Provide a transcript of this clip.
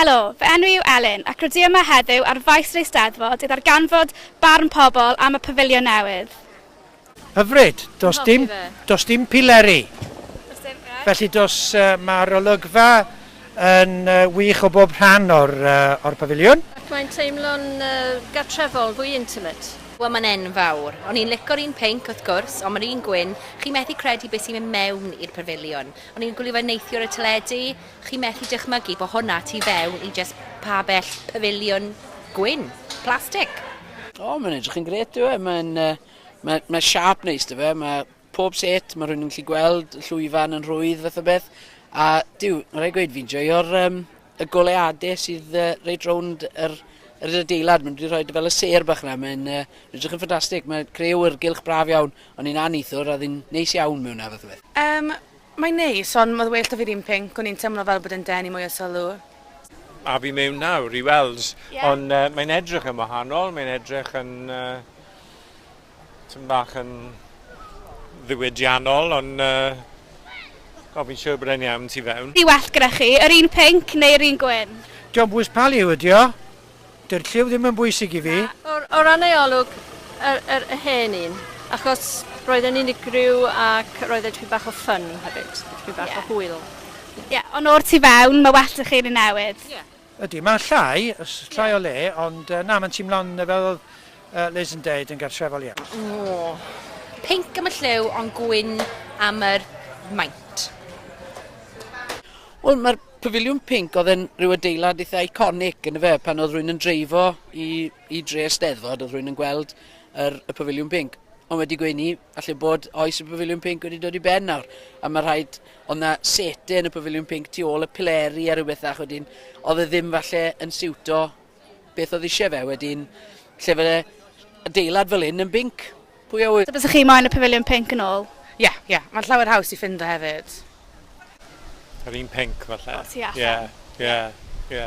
Helo, fy enw i yw Elin ac rydw i yma heddiw ar faes yr Eisteddfod i ddarganfod barn pobl am y pafiliwn newydd. Hyfryd! Does dim, does dim pileri. Does dim, right. Felly does, uh, mae'r olygfa yn uh, wych o bob rhan o'r, uh, or pafiliwn. Ac mae'n teimlo'n uh, gartrefol, fwy intimate. Wel, mae'n enfawr. O'n i'n lico'r un pinc, wrth gwrs, ond mae'r un gwyn, chi methu credu beth sy'n mynd mewn i'r pafiliwn. O'n i'n gwylio fe neithiwr y teledu, chi methu dychmygu bod hwnna tu fewn i jyst pabell pafiliwn gwyn, plastig. O, mae'n edrych yn grêt, dyw e. Mae'n uh, mae, mae siâp neis, dyw e. Mae pob set, mae rhywun yn gallu gweld y llwyfan yn rhwydd fath o beth. A diw, mae rhaid gweud fi'n joio'r um, y goleadau sydd uh, reit rownd yr, yr adeilad. Mae'n wedi rhoi fel y sêr bach yna. Mae'n uh, edrych yn ffantastig. Mae'n creu awyrgylch braf iawn. O'n i'n anithwr a ddyn neis iawn mewn 'na fath o beth. Um, mae'n neis, ond mae'n well da fi'r un pinc. O'n i'n teimlo fel bod yn denu mwy o sylw. A fi mewn nawr i weld, Ie. ond mae'n edrych yn wahanol, mae'n edrych yn tipyn bach yn ddiwydiannol, ond o, fi'n siŵr bod e'n iawn tu fewn. Di well gyda chi, yr un pinc neu'r un gwyn? Dio'm bwys pa liw ydi o. Dyw'r lliw ddim yn bwysig i fi. O ran ei olwg, yr, yr, y hen un, achos roedd e'n unigryw ac roedd e tipyn bach o fun hefyd, tipyn bach o hwyl. Ie, yeah, ond o'r tu fewn, mae well 'da chi'r un newydd. Ie. Ydy, mae'n llai, llai o le, ond na, mae'n teimlo'n fel oedd Liz yn deud, yn gartrefol iawn. O, pinc am y lliw, ond gwyn am yr maint. Wel, mae'r pafiliwn pinc oedd yn rhyw adeilad eitha iconic yn y fe, pan oedd rhywun yn dreifo i dre Steddfod, oedd rhywun yn gweld y pafiliwn pinc. Ond wedi gweud ni, falle bod oes y pafiliwn pinc wedi dod i ben nawr. A mae rhaid, oedd na sete yn y pafiliwn pinc tu ôl y pileri a rhywbeth ach wedyn, oedd e ddim falle yn siwto beth oedd eisiau fe wedyn, lle fydde adeilad fel hyn yn binc. Pwy a wy? So bysach chi moyn y pafiliwn pinc yn ôl? Ie, mae'n llawer haws i ffindo hefyd. Yr un pinc, falle. O, tu allan. Ie.